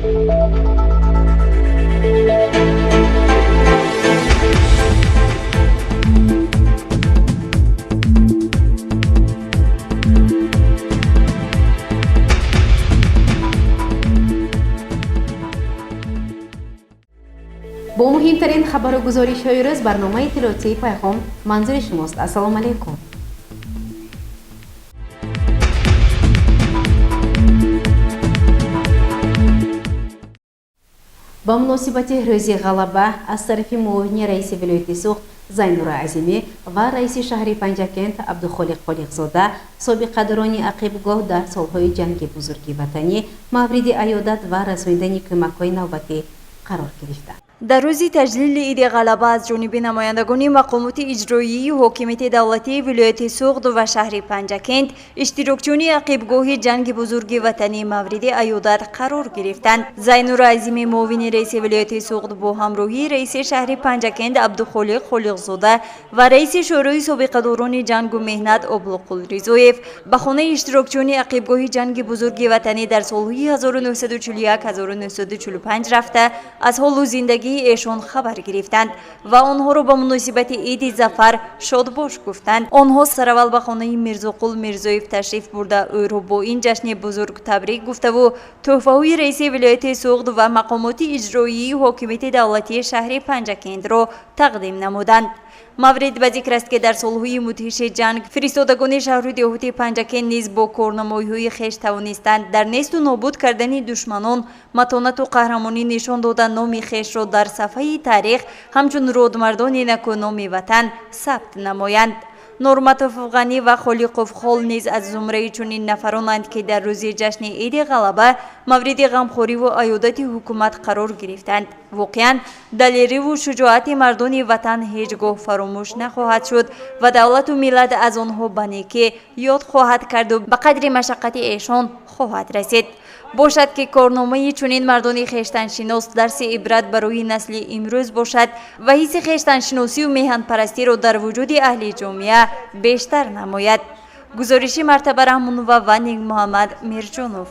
Бо муҳимтарин хабару гузоришҳои рӯз барномаи иттилоотии Пайғом манзури шумост. Ассалому алайкум. Ба муносибати рӯзи ғалаба аз тарафи муовини раиси вилояти Суғд Зайнура Азимӣ ва раиси шаҳри Панҷакент Абдухолиқ Холиқзода собиқадорони ақибгоҳ дар солҳои ҷанги бузурги ватанӣ мавриди аёдат ва расонидани кӯмакҳои навбатӣ қарор гирифтанд. Дар рӯзи таҷлили иди ғалаба аз ҷониби намояндагони мақомоти иҷроии ҳокимияти давлатии вилояти Суғд ва шаҳри Панҷакент иштирокчиёни ақибгоҳи ҷанги бузурги ватанӣ мавриди аёдат қарор гирифтанд. Зайнура Азими, муовини раиси вилояти Суғд, бо ҳамроҳии раиси шаҳри Панҷакент Абдухолиқ Холиқзода ва раиси шӯрои собиқадорони ҷангу меҳнат Облуқул Ризоев ба хонаи иштирокчиёни ақибгоҳи ҷанги бузурги ватанӣ дар солҳои 1941-1945 рафта, аз ҳолу зиндагии эшон хабар гирифтанд ва онҳоро ба муносибати иди зафар шодбош гуфтанд. Онҳо сараввал ба хонаи Мирзоқул Мирзоев ташриф бурда, ӯро бо ин ҷашни бузург табрик гуфтаву тӯҳфаҳои раиси вилояти Суғд ва мақомоти иҷроии ҳокимияти давлатии шаҳри Панҷакентро тақдим намуданд. Маврид ба зикр аст, ки дар солҳои мудҳиши ҷанг фиристодагони шаҳру деҳоти Панҷакент низ бо корнамоиҳои хеш тавонистанд дар несту нобуд кардани душманон матонату қаҳрамонӣ нишон дода, номи хешро дар сафҳаи таърих ҳамчун родмардони накӯноми ватан сабт намоянд. Нурматов Ғанӣ ва Холиқов Хол низ аз зумраи чунин нафаронанд, ки дар рӯзи ҷашни иди ғалаба мавриди ғамхориву аёдати ҳукумат қарор гирифтанд. Воқеан, далериву шуҷоати мардони ватан ҳеҷ гоҳ фаромӯш нахоҳад шуд ва давлату миллат аз онҳо ба некӣ ёд хоҳад карду ба қадри машаққати эшон хоҳад расид. Бошад, ки корномаи чунин мардони хештаншинос дарси ибрат барои насли имрӯз бошад ва ҳисси хештаншиносию меҳанпарастиро дар вуҷуди аҳли ҷомеа бештар намояд. Гузориши Мартаба Раҳмонова ва Муҳаммад Мирҷонов.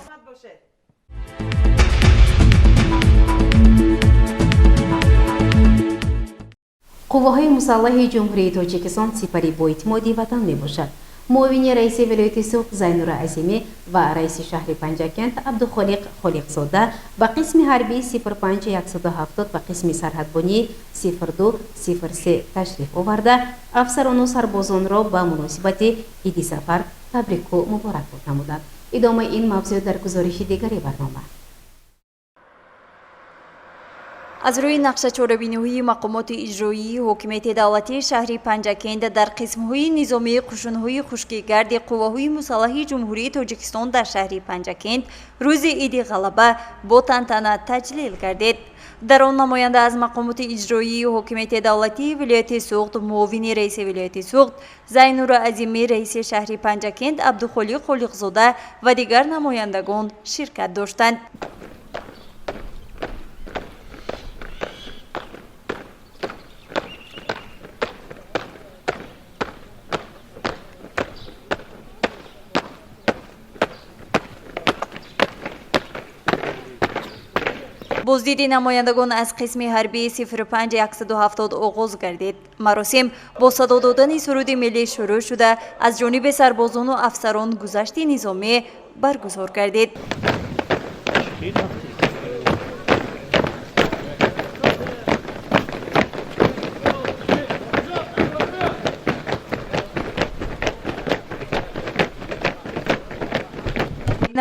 Қувваҳои мусаллаҳи Ҷумҳурии Тоҷикистон сипари боэътимоди ватан мебошад. Муовини раиси вилояти Суғд Зайнура Азимӣ ва раиси шаҳри Панҷакент Абдухолиқ Холиқзода ба қисми ҳарбии 05170 ва қисми сарҳадбонии 0203 ташриф оварда, афсарону сарбозонро ба муносибати иди зафар табрику муборакбод намуданд. Идомаи ин мавзӯъ дар гузориши дигари барнома. Аз рӯи нақшачорабиниҳои мақомоти иҷроии ҳокимияти давлатии шаҳри Панҷакент дар қисмҳои низомии қушунҳои хушкигарди қувваҳои мусаллаҳи Ҷумҳурии Тоҷикистон дар шаҳри Панҷакент рӯзи иди ғалаба бо тантана таҷлил гардид. Дар он намоянда аз мақомоти иҷроии ҳокимияти давлатии вилояти Суғд, муовини раиси вилояти Суғд Зайнура Азимӣ, раиси шаҳри Панҷакент Абдухолиқ Холиқзода ва дигар намояндагон ширкат доштанд. Боздиди намояндагон аз қисми ҳарбии 05170 оғоз гардид. Маросим бо садо додани суруди миллӣ шурӯъ шуда, аз ҷониби сарбозону афсарон гузашти низомӣ баргузор гардид.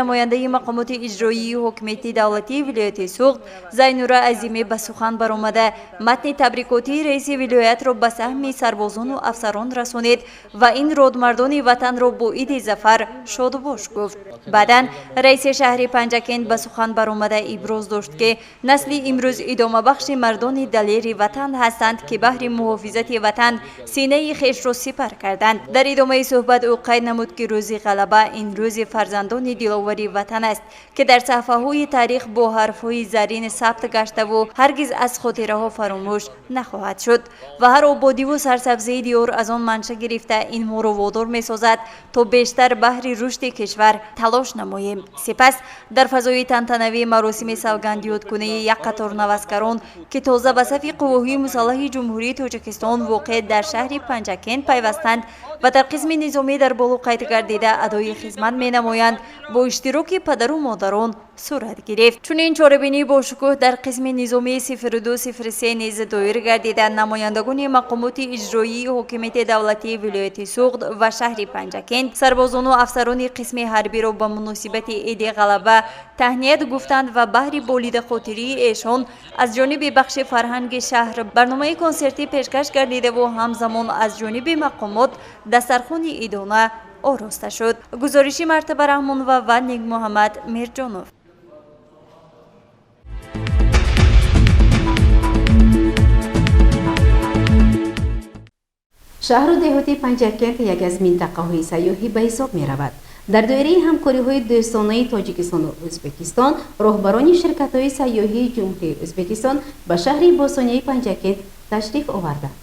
Намояндаи мақомоти иҷроии ҳокимияти давлатии вилояти Суғд Зайнура Азимӣ ба сухан баромада, матни табрикотии раиси вилоятро ба саҳми сарбозону афсарон расонид ва ин родмардони ватанро бо иди зафар шодбош гуфт. Баъдан раиси шаҳри Панҷакент ба сухан баромада иброз дошт, ки насли имрӯз идомабахши мардони далери ватан ҳастанд, ки баҳри муҳофизати ватан синаи хешро сипар карданд. Дар идомаи суҳбат ӯ қайд намуд, ки рӯзи ғалаба ин рӯзи фарзандони диловар Ёвари Ватан аст, ки дар саҳифаҳои таърих бо ҳарфҳои заррин сабт гаштаву ҳаргиз аз хотираҳо фаромӯш нахоҳад шуд ва ҳар ободиву сарсабзии диёр аз он манша гирифта, ин моро водор месозад, то бештар баҳри рушди кишвар талош намоем. Сипас дар фазои тантанавӣ маросими савгандёдкунии як қатор наваскарон, ки тоза ба сафи қувваҳои мусаллаҳи Ҷумҳурии Тоҷикистон воқеъ дар шаҳри Панҷакент пайвастанд ва дар қисми низомӣ дар боло қайд гардида адои хизмат менамоянд, бо иштироки падару модарон сурат гирифт. Чунин чорабинӣ бошукӯҳ дар қисми низомии 0203 низ доир гардида, намояндагони мақомоти иҷроии ҳокимияти давлатии вилояти Суғд ва шаҳри Панҷакент сарбозону афсарони қисми ҳарбиро ба муносибати Иди Ғалаба таҳният гуфтанд ва баҳри болидахотирии эшон аз ҷониби бахши фарҳанги шаҳр барномаи консертӣ пешкаш гардидаву ҳамзамон аз ҷониби мақомот дастархони идона ороста шуд. Гузориши Мартаба Раҳмонова ва Нигмуҳаммад Мирҷонов. Шаҳру деҳоти Панҷакент яке аз минтақаҳои сайёҳӣ ба ҳисоб меравад. Дар доираи ҳамкориҳои дӯстонаи Тоҷикистону Ӯзбекистон роҳбарони ширкатҳои сайёҳии Ҷумҳурии Ӯзбекистон ба шаҳри бостонии Панҷакент ташриф оварданд.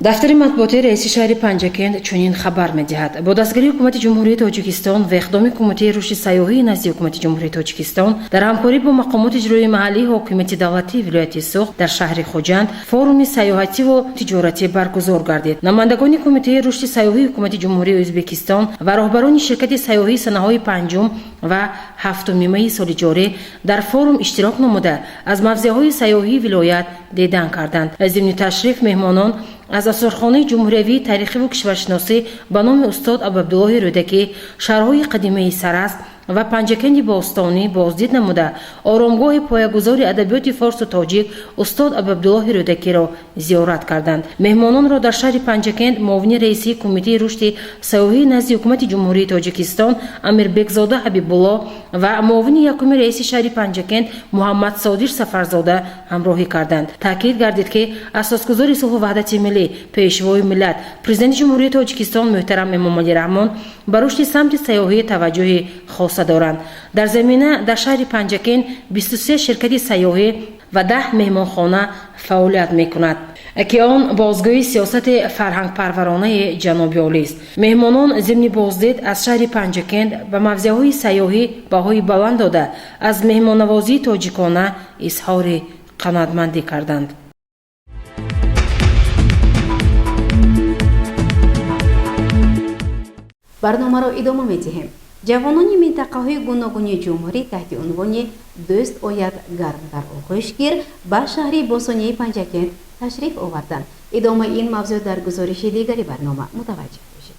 Дафтари матбуотии раиси шаҳри Панҷакент чунин хабар медиҳад: бо дастгирии Ҳукумати Ҷумҳурии Тоҷикистон ва иқдоми Кумитаи рушди сайёҳии назди Ҳукумати Ҷумҳурии Тоҷикистон дар ҳамкорӣ бо мақомоти иҷроии маҳаллии ҳокимияти давлатии вилояти Суғд дар шаҳри Хуҷанд форуми сайёҳативу тиҷоратӣ баргузор гардид. Намояндагони Кумитаи рушди сайёҳии Ҳукумати Ҷумҳурии Ӯзбекистон ва роҳбарони ширкати сайёҳии санаҳои 5 ва 7 майи соли ҷорӣ дар форум иштирок намуда, аз мавзеъҳои сайёҳии вилоят дидан карданд. Зимни ташриф меҳмонон аз осорхонаи ҷумҳуриявии таърихиву кишваршиносӣ ба номи устод Абуабдуллоҳи Рӯдакӣ, шаҳрҳои қадимаи Сарас ва Панҷакенди бостонӣ боздид намуда, оромгоҳи поягузори адабиёти форсу тоҷик устод Абуабдуллоҳи Рӯдакиро зиёрат карданд. Меҳмононро дар шаҳри Панҷакент муовини раисии Кумитаи рушди сайёҳии назди Ҳукумати Ҷумҳурии Тоҷикистон Амирбекзода Ҳабибулло ва муовини якуми раиси шаҳри Панҷакент Муҳаммадсодир Сафарзода ҳамроҳӣ карданд. Таъкид гардид, ки асосгузори сулҳу ваҳдати миллӣ, Пешвои миллат, Президенти Ҷумҳурии Тоҷикистон муҳтарам Эмомалӣ Раҳмон ба рушди самти сайёҳӣ таваҷҷӯҳи хоса доранд. Дар замина дар шаҳри Панҷакент 23 ширкати сайёҳӣ ва 10 меҳмонхона фаъолият мекунад, ки он бозгӯи сиёсати фарҳангпарваронаи ҷаноби олист. Меҳмонон зимни боздид аз шаҳри Панҷакент ба мавзеъҳои сайёҳӣ баҳои баланд дода, аз меҳмоннавозии тоҷикона изҳори қаноатмандӣ карданд. Барномаро идома медиҳем. Ҷавонони минтақаҳои гуногуни ҷумҳурӣ таҳти унвони «Дӯст ояд, гарм дар оғӯш гир» ба шаҳри бостонии Панҷакент ташриф оварданд. Идомаи ин мавзӯъ дар гузориши дигари барнома, мутаваҷҷеҳ бошед.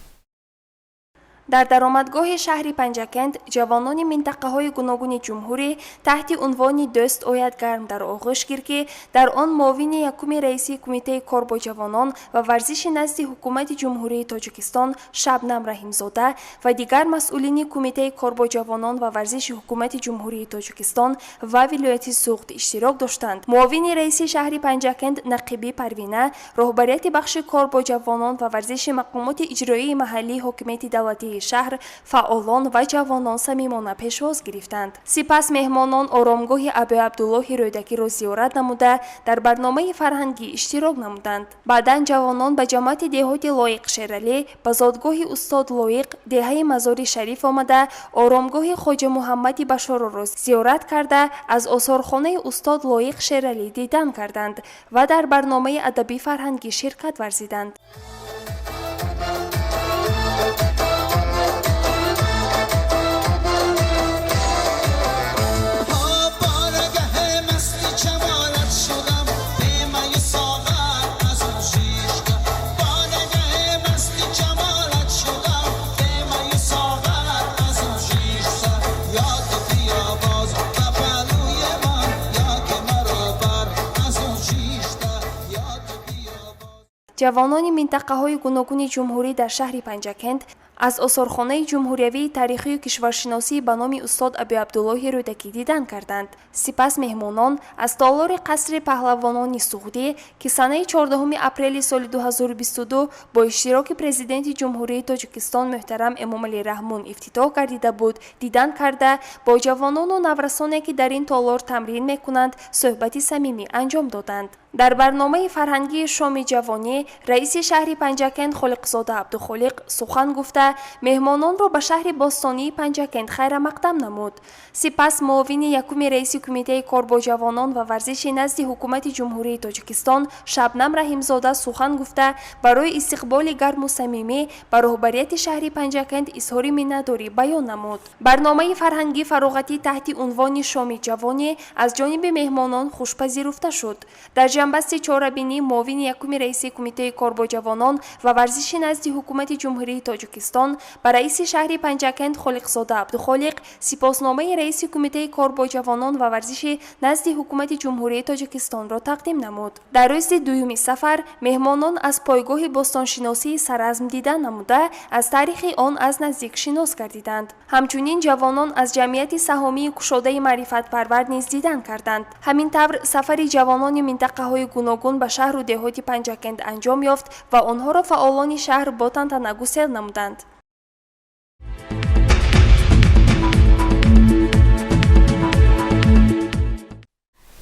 Дар даромадгоҳи шаҳри Панҷакент ҷавонони минтақаҳои гуногуни ҷумҳурӣ таҳти унвони «Дӯст ояд, гарм дар оғӯш гир», ки дар он муовини якуми раиси Кумитаи кор бо ҷавонон ва варзиши назди Ҳукумати Ҷумҳурии Тоҷикистон Шабнам Раҳимзода ва дигар масъулини Кумитаи кор бо ҷавонон ва варзиши Ҳукумати Ҷумҳурии Тоҷикистон ва вилояти Суғд иштирок доштанд, муовини раиси шаҳри Панҷакент Нақибӣ Парвина, роҳбарияти бахши кор бо ҷавонон ва варзиши мақомоти иҷроии маҳаллии ҳокимияти давлатии шаҳр, фаъолон ва ҷавонон самимона пешвоз гирифтанд. Сипас меҳмонон оромгоҳи Абуабдуллоҳи Рӯдакиро зиёрат намуда, дар барномаи фарҳангӣ иштирок намуданд. Баъдан ҷавонон ба ҷамоати деҳоти Лоиқ Шералӣ, ба зодгоҳи устод Лоиқ, деҳаи Мазори Шариф омада, оромгоҳи Хоҷа Муҳаммади Башороро зиёрат карда, аз осорхонаи устод Лоиқ Шералӣ дидан карданд ва дар барномаи адабӣ фарҳангӣ ширкат варзиданд. Ҷавонони минтақаҳои гуногуни ҷумҳурӣ дар шаҳри Панҷакент Аз осорхонаи ҷумҳуриявии таърихию кишваршиносӣ ба номи устод Абуабдуллоҳи Рӯдакӣ дидан карданд. Сипас меҳмонон аз толори қасри паҳлавонони Суғдӣ, ки санаи 14 апрели соли 2022 бо иштироки Президенти Ҷумҳурии Тоҷикистон муҳтарам Эмомалӣ Раҳмон ифтитоҳ гардида буд, дидан карда, бо ҷавонону наврасоне, ки дар ин толор тамрин мекунанд, суҳбати самимӣ анҷом доданд. Дар барномаи фарҳангии шоми ҷавонӣ раиси шаҳри Панҷакент Холиқзода Абдухолиқ сухан гуфта, меҳмононро ба шаҳри бостонии Панҷакент хайрамақдам намуд. Сипас муовини якуми раиси Кумитаи кор бо ҷавонон ва варзиши назди Ҳукумати Ҷумҳурии Тоҷикистон Шабнам Раҳимзода сухан гуфта, барои истиқболи гарму самимӣ ба роҳбарияти шаҳри Панҷакент изҳори миннатдорӣ баён намуд. Барномаи фарҳангӣ фароғатӣ таҳти унвони шоми ҷавонӣ аз ҷониби меҳмонон хушпазируфта шуд. Дар ҷамъбасти чорабинӣ муовини якуми раиси Кумитаи кор бо ҷавонон ва варзиши назди Ҳукумати Ҷумҳурии Тоҷикистон ба раиси шаҳри Панҷакент Холиқзода Абдухолиқ сипосномаи раиси Кумитаи кор бо ҷавонон ва варзиши назди Ҳукумати Ҷумҳурии Тоҷикистонро тақдим намуд. Дар рӯзи дуюми сафар меҳмонон аз пойгоҳи бостоншиносии Саразм дидан намуда, аз таърихи он аз наздик шинос гардиданд. Ҳамчунин ҷавонон аз ҷамъияти саҳомии кушодаи маърифатпарвар низ дидан карданд. Ҳамин тавр сафари ҷавонони минтақаҳои гуногун ба шаҳру деҳоти Панҷакент анҷом ёфт ва онҳоро фаъолони шаҳр бо тантана гусел намуданд.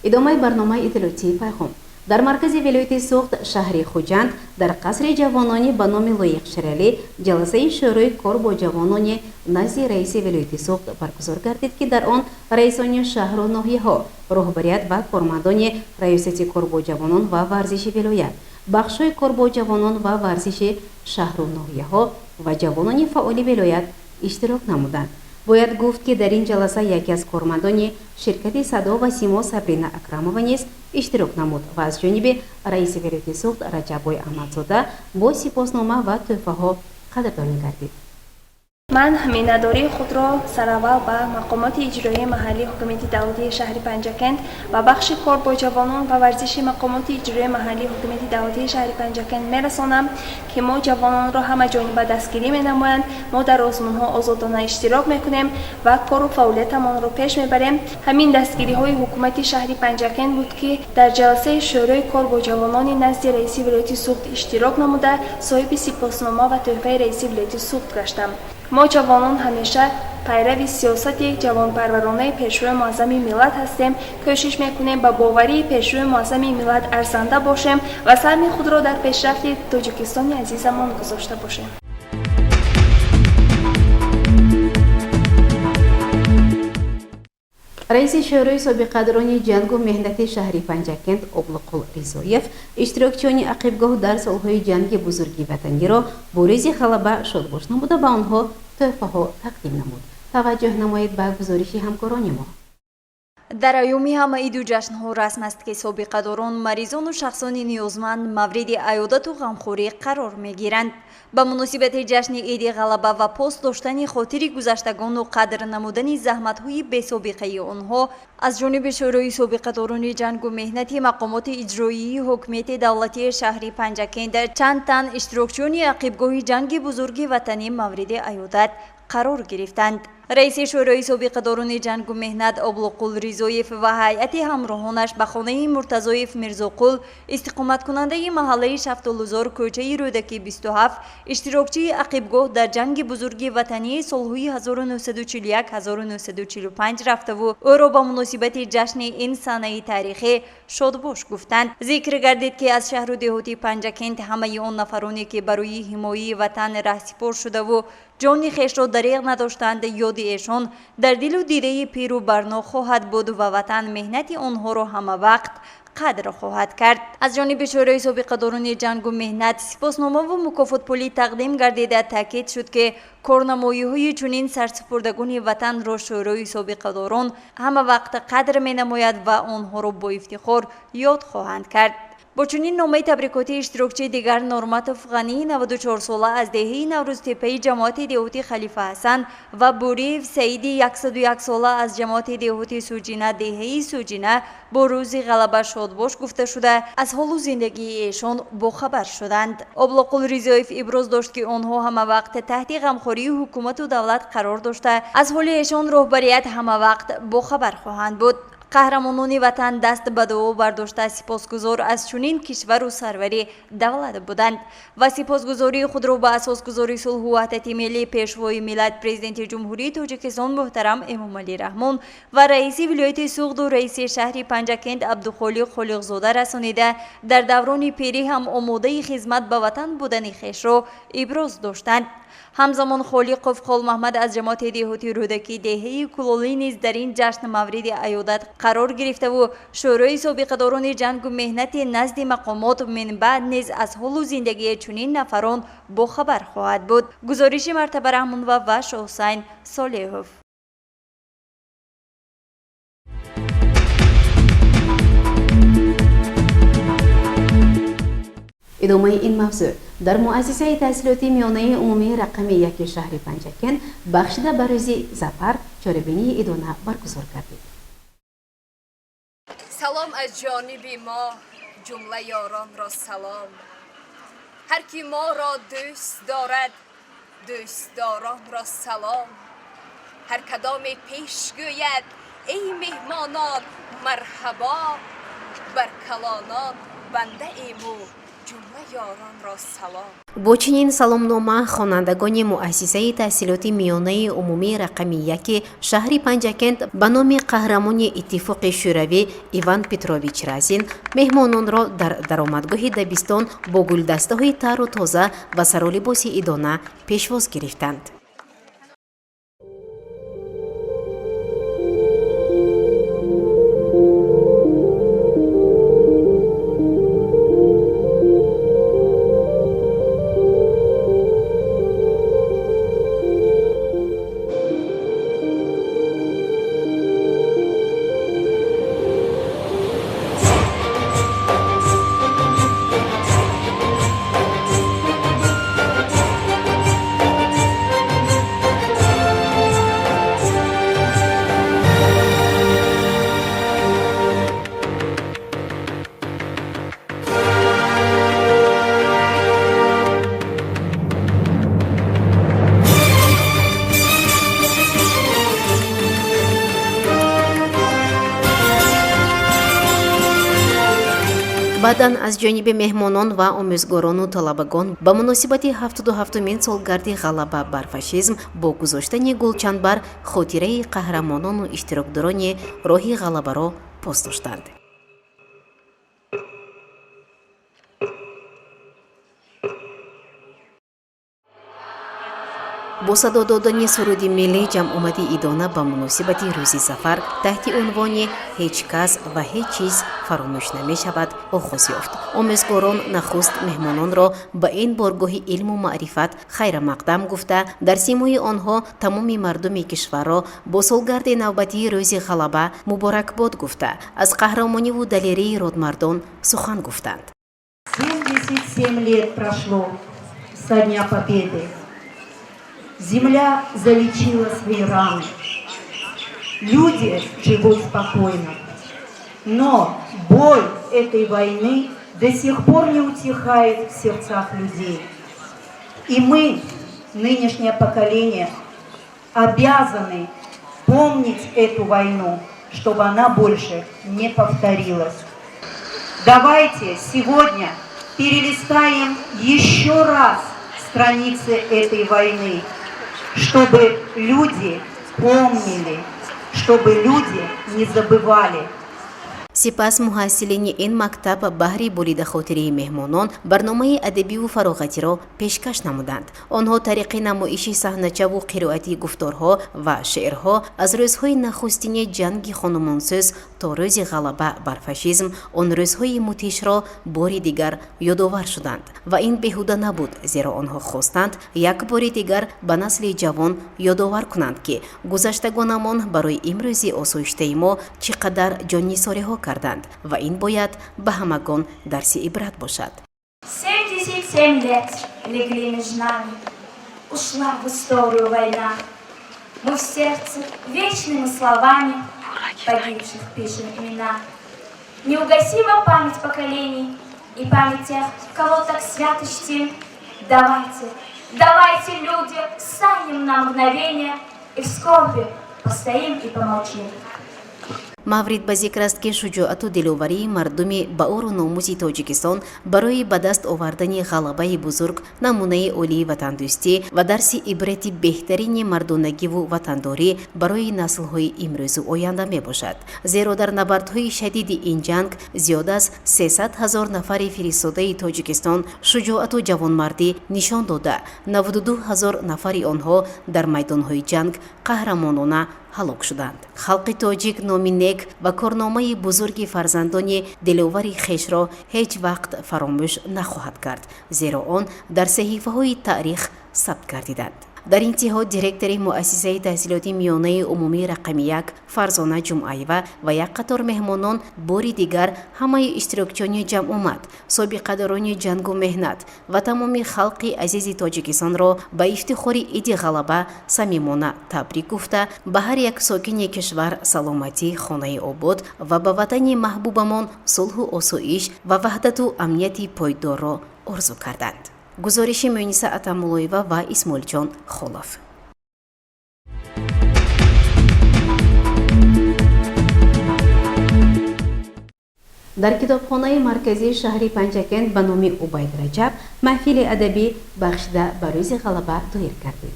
Идомаи барномаи иттилоотии Пайғом. Дар маркази вилояти Суғд, шаҳри Хуҷанд, дар қасри ҷавонони ба номи Лоиқ Шералӣ ҷаласаи шӯрои кор бо ҷавонони назди раиси вилояти Суғд баргузор гардид, ки дар он раисони шаҳру ноҳияҳо, роҳбарият ва кормандони раёсати кор бо ҷавонон ва варзиши вилоят, бахшҳои кор бо ҷавонон ва варзиши шаҳру ноҳияҳо ва ҷавонони фаъоли вилоят иштирок намуданд. Бояд гуфт, ки дар ин ҷаласа яке аз кормандони ширкати Садо ва Симо Сабрина Акрамова низ иштирок намуд ва аз ҷониби раиси вилояти Суғд Раҷаббой Аҳмадзода бо сипоснома ва тӯҳфаҳо қадрдонӣ гардид. Ман миннатдории худро сараввал ба мақомоти иҷроияи маҳаллии ҳукумати давлатии шаҳри Панҷакент ва бахши кор бо ҷавонон ва варзиши мақомоти иҷроияи маҳаллии ҳукумати давлатии шаҳри Панҷакент мерасонам, ки мо ҷавононро ҳамаҷониба дастгирӣ менамоянд. Мо дар озмунҳо озодона иштирок мекунем ва кору фаъолиятамонро пеш мебарем. Ҳамин дастгириҳои ҳукумати шаҳри Панҷакент буд, ки дар ҷаласаи шӯрои кор бо ҷавонони назди раиси вилояти Суғд иштирок намуда, соҳиби сипоснома ва тӯҳфаи раиси вилояти Суғд гаштам. Мо ҷавонон ҳамеша пайрави сиёсати ҷавонпарваронаи Пешвои муаззами миллат ҳастем. Кӯшиш мекунем ба боварии Пешвои муаззами миллат арзанда бошем ва саҳми худро дар пешрафти Тоҷикистони азизамон гузошта бошем. Раиси шӯрои собиқадорони ҷангу меҳнати шаҳри Панҷакент Облуқул Ризоев иштирокчиёни ақибгоҳ дар солҳои ҷанги бузурги ватаниро бо рӯзи ғалаба шодбош намуда, ба онҳо тӯҳфаҳо тақдим намуд. Таваҷҷӯҳ намоед ба гузориши ҳамкорони мо. Дар айёми ҳама иду ҷашнҳо расм аст, ки собиқадорон, маризону шахсони ниёзманд мавриди аёдату ғамхорӣ қарор мегиранд. Ба муносибати ҷашни иди ғалаба ва пос доштани хотири гузаштагону қадр намудани заҳматҳои бесобиқаи онҳо аз ҷониби шӯрои собиқадорони ҷангу меҳнати мақомоти иҷроии ҳукумати давлатии шаҳри Панҷакент чанд тан иштирокчиёни ақибгоҳи ҷанги бузурги ватанӣ мавриди аёдат қарор гирифтанд. Раиси шӯрои собиқадорони ҷангу меҳнат Облуқул Ризоев ва ҳайати ҳамроҳонаш ба хонаи Муртазоев Мирзоқул, истиқоматкунандаи маҳаллаи Шафтолузор, кӯчаи Рӯдакӣ 27, иштирокчии ақибгоҳ дар ҷанги бузурги ватании солҳои 1941-1945 рафтаву ӯро ба муносибати ҷашни ин санаи таърихӣ шодбош гуфтанд. Зикр гардид, ки аз шаҳру деҳоти Панҷакент ҳамаи он нафароне, ки барои ҳимояи ватан раҳсипор шудаву ҷони хешро дариғ надоштанд, ёди эшон дар дилу дидаи пиру барно хоҳад буд ва ватан меҳнати онҳоро ҳама вақт қадр хоҳад кард. Аз ҷониби шӯрои собиқадорони ҷангу меҳнат сипосномаву мукофотпулӣ тақдим гардида, таъкид шуд, ки корнамоиҳои чунин сарсупурдагони ватанро шӯрои собиқадорон ҳама вақт қадр менамояд ва онҳоро бо ифтихор ёд хоҳанд кард. Бо чунин номаи табрикотӣ иштирокчии дигар Норматов Ғании 94-сола аз деҳаи Наврӯзтеппаи ҷамоати деҳоти Халифа Ҳасан ва Буриев Саиди 101-сола аз ҷамоати деҳоти Суҷина деҳаи Суҷина бо рӯзи ғалаба шодбош гуфта шуда, аз ҳолу зиндагии эшон бохабар шуданд. Облоқул Ризоев иброз дошт, ки онҳо ҳама вақт таҳти ғамхории ҳукумату давлат қарор дошта, аз ҳоли эшон роҳбарият ҳама вақт бохабар хоҳанд буд. Қаҳрамонони ватан даст ба дуо бардошта, сипосгузор аз чунин кишвару сарвари давлат буданд ва сипосгузории худро ба асосгузори сулҳу ваҳдати миллӣ, Пешвои миллат, Президенти Ҷумҳурии Тоҷикистон муҳтарам Эмомалӣ Раҳмон ва раиси вилояти Суғду раиси шаҳри Панҷакент Абдухолиқ Холиқзода расонида, дар даврони пирӣ ҳам омодаи хизмат ба ватан будани хешро иброз доштанд. Ҳамзамон Холиқов Холмаҳмад аз ҷамоати деҳоти Рӯдакӣ деҳаи Кулолӣ низ дар ин ҷашн мавриди аёдат қарор гирифтаву шӯрои собиқадорони ҷангу меҳнати назди мақомот минбаъд низ аз ҳолу зиндагии чунин нафарон бохабар хоҳад буд. Гузориши Мартаба Раҳмонова ва Шоҳусайн Солеҳов. Идомаи ин мавзӯъ: дар муассисаи таҳсилоти миёнаи умумии рақами 1 шаҳри Панҷакент бахшида ба рӯзи Зафар чорабинии идона баргузор гардид. Салом аз ҷониби мо ҷумла ёронро салом, ҳар ки моро дӯст дорад, дӯстдоронро салом, ҳар кадоме пеш гӯяд: эй меҳмонон, марҳабо, бар калонон бандаему ҷумла ёронро салом. Бо чунин саломнома хонандагони муассисаи таҳсилоти миёнаи умумии рақами 1 шаҳри Панҷакент ба номи қаҳрамони Иттифоқи Шӯравӣ Иван Петрович Разин меҳмононро дар даромадгоҳи дабистон бо гулдастаҳои тару тоза ва саролибоси идона пешвоз гирифтанд. Баъдан аз ҷониби меҳмонон ва омӯзгорону талабагон ба муносибати 77-умин солгарди ғалаба бар фашизм бо гузоштани гулчанбар хотираи қаҳрамонону иштирокдорони роҳи ғалабаро пос доштанд. Бо садо додани суруди миллӣ ҷамъомади идона ба муносибати рӯзи Зафар таҳти унвони «Ҳеҷ кас ва ҳеҷ чиз фаромӯш намешавад» оғоз ёфт. Омӯзгорон нахуст меҳмононро ба ин боргоҳи илму маърифат хайрамақдам гуфта, дар симои онҳо тамоми мардуми кишварро бо солгарди навбатии рӯзи ғалаба муборакбод гуфта, аз қаҳрамониву далерии родмардон сухан гуфтанд. 77 лет прошло со дня Победы. Земля залечила свои раны. Люди живут спокойно. Но боль этой войны до сих пор не утихает в сердцах людей. И мы, нынешнее поколение, обязаны помнить эту войну, чтобы она больше не повторилась. Давайте сегодня перелистаем еще раз страницы этой войны, чтобы люди помнили, чтобы люди не забывали. Сипас муҳассилини ин мактаб баҳри болидахотирии меҳмонон барномаи адабиву фароғатиро пешкаш намуданд. Онҳо тариқи намоиши саҳначаву қироати гуфторҳо ва шеърҳо аз рӯзҳои нахустини ҷанги хонумонсӯз То рӯзи ғалаба бар фашизм он рӯзҳои мудҳишро бори дигар ёдовар шуданд. Ва ин беҳуда набуд, зеро онҳо хостанд як бори дигар ба насли ҷавон ёдовар кунанд, ки гузаштагонамон барои имрӯзи осоиштаи мо чӣ қадар ҷоннисориҳо карданд ва ин бояд ба ҳамагон дарси ибрат бошад. 77 лет легли между нами, ушла в историю война. Мы в сердце вечными словами погибших пишем имена. Неугасима память поколений и память тех, кого так свято чтим. Давайте, давайте, люди, встанем на мгновение и в скорби постоим и помолчим. Маврид ба зикр аст, ки шуҷоату диловарии мардуми баору номуси Тоҷикистон барои ба даст овардани ғалабаи бузург намунаи олии ватандӯстӣ ва дарси ибрати беҳтарини мардонагиву ватандорӣ барои наслҳои имрӯзу оянда мебошад, зеро дар набардҳои шадиди ин ҷанг зиёд аз 300 ҳазор нафари фиристодаи Тоҷикистон шуҷоату ҷавонмардӣ нишон дода, 92 ҳазор нафари онҳо дар майдонҳои ҷанг қаҳрамонона ҳалок шуданд. Халқи тоҷик номи нек ва корномаи бузурги фарзандони диловари хешро ҳеҷ вақт фаромӯш нахоҳад кард, зеро он дар саҳифаҳои таърих сабт гардиданд. Дар интиҳо директори муассисаи таҳсилоти миёнаи умумии рақами 1 Фарзона Ҷумъаева ва як қатор меҳмонон бори дигар ҳамаи иштирокчиёни ҷамъомад, собиқадорони ҷангу меҳнат ва тамоми халқи азизи Тоҷикистонро ба ифтихори Иди Ғалаба самимона табрик гуфта, ба ҳар як сокини кишвар саломатӣ, хонаи обод ва ба ватани маҳбубамон сулҳу осоиш ва ваҳдату амнияти пойдорро орзу карданд. Гузориши Муниса Атамуллоева ва Исмоилҷон Холов. Дар китобхонаи марказии шаҳри Панҷакент ба номи Убайд Раҷаб маҳфили адабӣ бахшида ба Рӯзи Ғалаба доир гардид.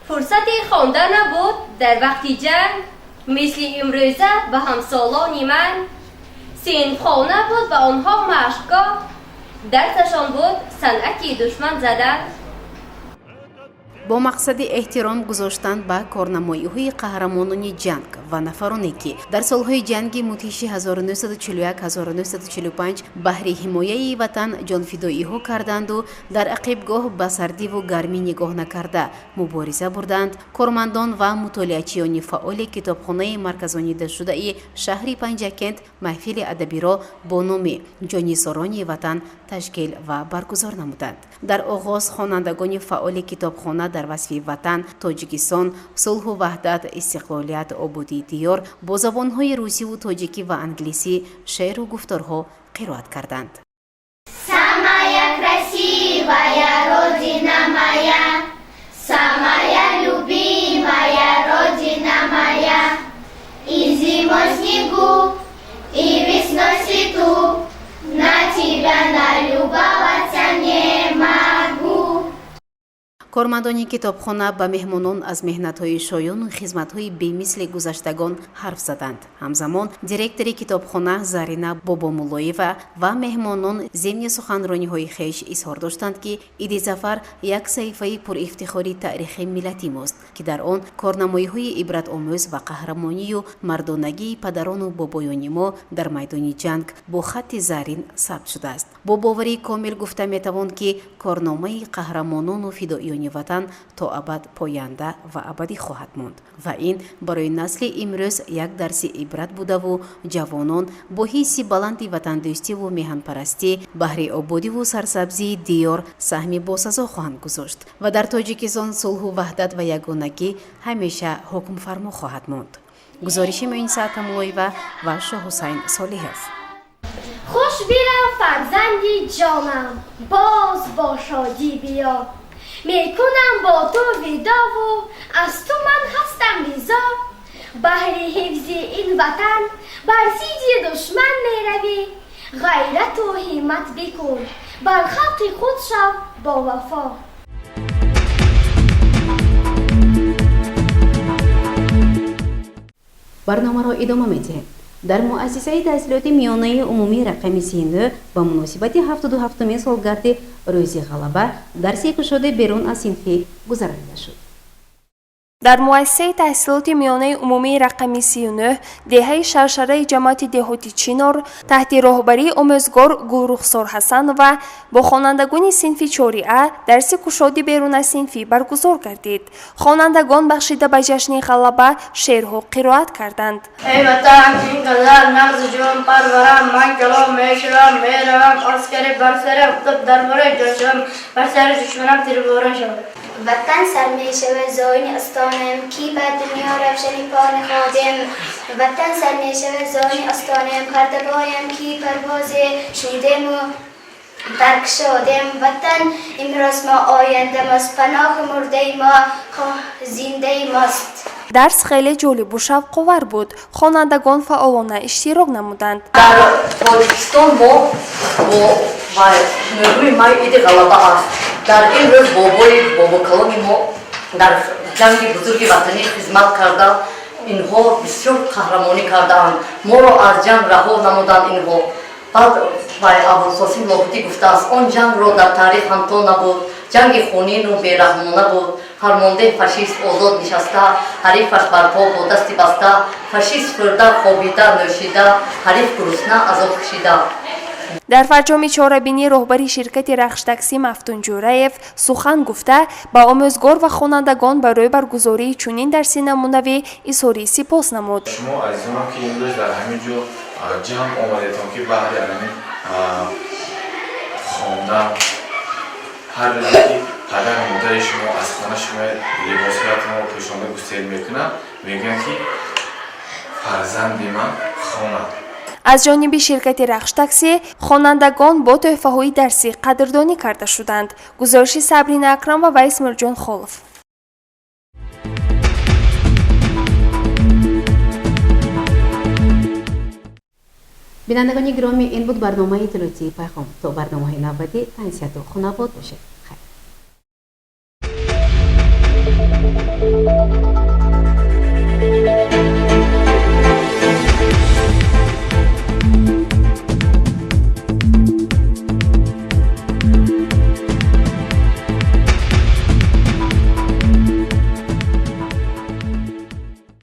Фурсати хонда набуд дар вақти ҷанг, мисли имрӯза ба ҳамсолони ман. Синфхона буд ба онҳо машқгоҳ, дарсашон буд санъати душман задан. Бо мақсади эҳтиром гузоштан ба корнамоиҳои қаҳрамонони ҷанг ва нафароне, ки дар солҳои ҷанги мудҳиши 1941-1945 баҳри ҳимояи ватан ҷонфидоиҳо карданду дар ақибгоҳ ба сардиву гармӣ нигоҳ накарда мубориза бурданд, кормандон ва мутолиачиёни фаъоли китобхонаи марказонидашудаи шаҳри Панҷакент маҳфили адабиро бо номи «Ҷоннисорони ватан» ташкил ва баргузор намуданд. Дар оғоз хонандагони фаъоли китобхона дар васфи ватан Тоҷикистон, сулҳу ваҳдат, истиқлолият, ободии диёр бо забонҳои русиву тоҷикӣ ва англисӣ шеъру гуфторҳо қироат карданд. Самая красивая родина моя, самая любимая родина моя. И зимой снегу, и весной цвету, на тебя налюбоваться не могу. Кормандони китобхона ба меҳмонон аз меҳнатҳои шоёну хизматҳои бемисли гузаштагон ҳарф заданд. Ҳамзамон директори китобхона Зарина Бобомуллоева ва меҳмонон зимни суханрониҳои хеш изҳор доштанд, ки Иди Зафар як саҳифаи пурифтихори таърихи миллати мост, ки дар он корнамоиҳои ибратомӯз ва қаҳрамонию мардонагии падарону бобоёни мо дар майдони ҷанг бо хатти зарин сабт шудааст. Бо боварии комил гуфта метавон, ки корномаи қаҳрамонону фидоиёни ватан то абад поянда ва абадӣ хоҳад монд ва ин барои насли имрӯз як дарси ибрат будаву ҷавонон бо ҳисси баланди ватандӯстиву меҳанпарастӣ баҳри ободиву сарсабзии диёр саҳми босазо хоҳанд гузошт ва дар Тоҷикистон сулҳу ваҳдат ва ягонагӣ ҳамеша ҳукмфармо хоҳад монд. Гузориши Муиниса Атамуллоева ва Шоҳҳусайн Солиҳов. Хуш бирав, фарзанди ҷонам, боз бо шодӣ биё. Мекунам бо ту видову аз ту ман ҳастам ризо. Баҳри ҳифзи ин ватан бар зидди душман меравӣ. Ғайрату ҳиммат бикун, бар халқи худ шав бовафо. Барномаро идома медиҳем. Дар муассисаи таҳсилоти миёнаи умумии рақами 39 ба муносибати 77-умин солгарди Рӯзи Ғалаба дарси кушода берун аз синфӣ гузаронида шуд. Дар муассисаи таҳсилоти миёнаи умумии рақами 39 деҳаи Шаршараи ҷамоати деҳоти Чинор таҳти роҳбарии омӯзгор Гулрухсор Ҳасанова бо хонандагони синфи 4А дарси кушоди берунасинфӣ баргузор гардид. Хонандагон бахшида ба ҷашни ғалаба шеърҳо қироат карданд. Эй ватан, ин қадар нағзи ҷон парварам, ман калом мешавам, меравам, аскари бар сари офтоб дар бораи ҷошам, бар сари душманам тирборон шавад. Ватан сар мешавад зоини остонем, ки ба дунё равшани по находем. Ватан сар мешавад зоини остонем, пардабоям ки парвозе шунидему баркшодем. Ватан имрӯз мо, оянда мост, паноҳи мурдаи мо, зиндаи мост. Дарс хеле ҷолибу шавқовар буд. Хонандагон фаъолона иштирок намуданд. Дар Тоҷикистон мо бо 9 май иди ғалаба аст. Дар ин рӯз бобои бобокалони мо дар ҷанги бузурги ватанӣ хизмат карда, инҳо бисёр қаҳрамонӣ кардаанд, моро аз ҷанг раҳо намуданд инҳо. Баъд Абулқосим Лоҳутӣ гуфтааст: он ҷангро дар таърих ҳамто набуд, ҷанги хунину бераҳмона буд. Фармондеҳ фашист озод нишаста, ҳарифаш барпо бо дасти баста, фашист хӯрда, хобида, нӯшида, ҳариф гурусна азоб кашида. Дар фарҷоми чорабинӣ роҳбари ширкати Рахш-таксӣ Мафтун Ҷӯраев сухан гуфта, ба омӯзгор ва хонандагон барои баргузории чунин дарси намунавӣ изҳори сипос намуд. Шумо азизонам, ки имрӯз дар ҳамин ҷо ҷамъ омадетон, ки баҳри ҳамин хондан, ҳар рӯзе ки падару модари шумо аз хона шумо либосҳоятонро пӯшонда гусел мекунад, мегӯянд, ки фарзанди ман хонад. Аз ҷониби ширкати Рахш-таксӣ хонандагон бо тӯҳфаҳои дарсӣ қадрдонӣ карда шуданд. Гузориши Сабрина Акрамова ва Исмоилҷон Холов. Бинандагони гиромӣ, ин буд барномаи иттилоотии Пайғом. То барномаҳои навбатӣ тансиҳату хунабод бошед. Хайр.